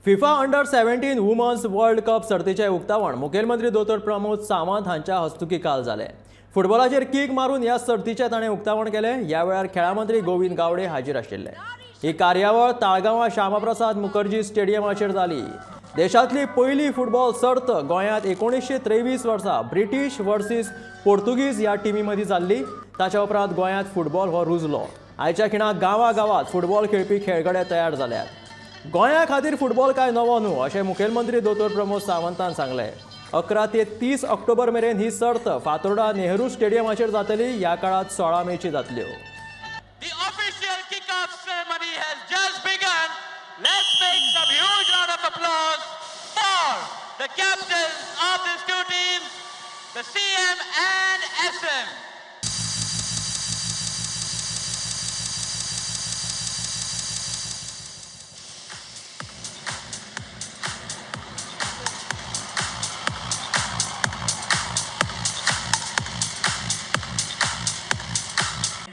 FIFA under 17 women's world cup सर्तीचें उक्तावण मुखेलमंत्री दोतोर प्रमोद सावंत हांच्या हस्तुकीं काल जालें. फुटबॉलाचेर कीक मारून ह्या सर्तीचें ताणें उक्तावण केलें. ह्या वेळार खेळां मंत्री गोविंद गावडे हाजीर आशिल्ले. ही कार्यावळ ताळगांवां श्यामाप्रसाद मुखर्जी स्टेडियमाचेर जाली. देशांतली पयली फुटबॉल सर्त गोंयांत 1923 वर्सा ब्रिटीश वर्सीस पोर्तुगीज ह्या टिमी मदीं जाल्ली. ताच्या उपरांत गोंयांत फुटबॉल हो रुजलो. आयच्या खिणाक गांवागांवांत फुटबॉल खेळपी खेळगडे तयार जाल्यात. गोंया खातीर फुटबॉल काय नवो न्हू अशें मुखेलमंत्री दोतोर प्रमोद सावंतान सांगलें. 11 ते 30 ऑक्टोबर मेरेन ही सर्त फातोर्डा नेहरू स्टेडियमाचेर जातली. ह्या काळांत 16 मॅची जातल्यो. The official kickoff ceremony has just begun. Let's make some huge round of applause for the captains of these two teams, the CM and SM.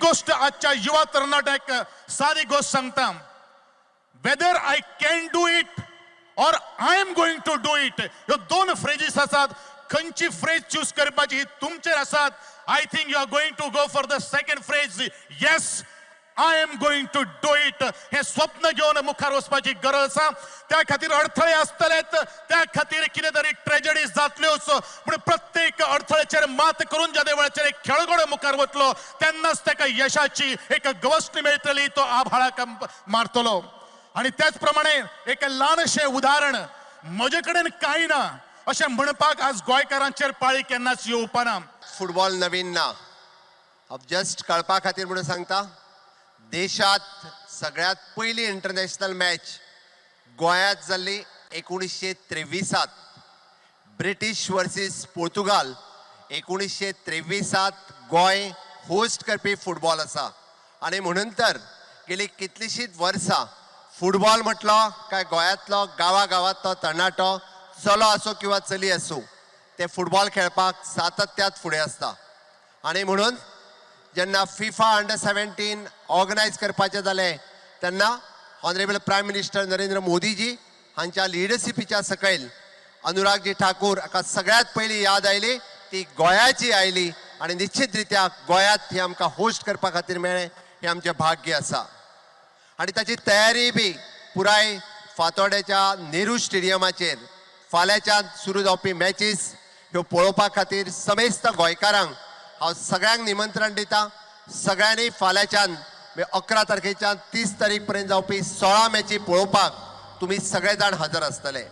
गोष्ट आजच्या युवा तरणाट्याक सारी गोष्ट सांगता, whether I can do it or I am going to do it, ह्यो दोन phrases आसात. खंयची phrase choose करपाची ही तुमचेर आसात. I think you are going to go for the second phrase. Yes, I am going to do it. हे स्वप्न घेवन मुखार वचपाची गरज आसा. त्या खातीर अडथळे आसतलेच, त्या खातीर कितें तरी ट्रेजडीज जातल्योच, पूण प्रत्येक अडथळ्याचेर मात करून ज्या वेळाचेर एक खेळगडो मुखार वतलो तेन्नाच ताका यशाची एक गवसणी मेळटली, तो आभाळाक मारतलो. आणि त्याच प्रमाणे एक ल्हानशें उदाहरण, म्हजे कडेन कांय ना अशें म्हणपाक आज गोंयकारांचेर पाळी केन्नाच येवपाना. फुटबॉल नवीन ना. हांव जस्ट कळपा खातीर म्हणून सांगता, देशात सगळ्यात पयली इंटरनॅशनल मॅच गोंयांत जाल्ली 1923त, ब्रिटीश वर्सीस पोर्तुगाल. 1923त गोंय होस्ट करपी फुटबॉल आसा आनी म्हणून तर गेली कितलींशींच वर्सां फुटबॉल म्हटलो काय गोंयांतलो गांवा गांवांतलो तरणाटो, चलो आसूं किंवा चली आसूं, ते फुटबॉल खेळपाक सातत्यात फुडें आसता. आनी म्हणून जेन्ना फिफा अंडर 17 ऑर्गनायज करपाचें जालें तेन्ना ऑनरेबल प्रायम मिनिस्टर नरेंद्र मोदीजी हांच्या लिडरशिपीच्या सकयल अनुरागजी ठाकूर हाका सगळ्यात पयली याद आयली ती गोंयाची आयली आनी निश्चित रित्या गोंयांत ही आमकां होस्ट करपा खातीर मेळ्ळें हें आमचें भाग्य आसा. आनी ताची तयारी बी पुराय फातोड्याच्या नेहरू स्टेडियमाचेर फाल्यांच्यान सुरू जावपी मॅचीस ह्यो पळोवपा खातीर समेस्त गोंयकारांक हांव सगळ्यांक निमंत्रण दिता. सगळ्यांनी फाल्यांच्यान 11 तारखेच्यान 30 तारीख पर्यंत जावपी 16 मॅची पळोवपाक तुमी सगळे जाण हजर आसतले.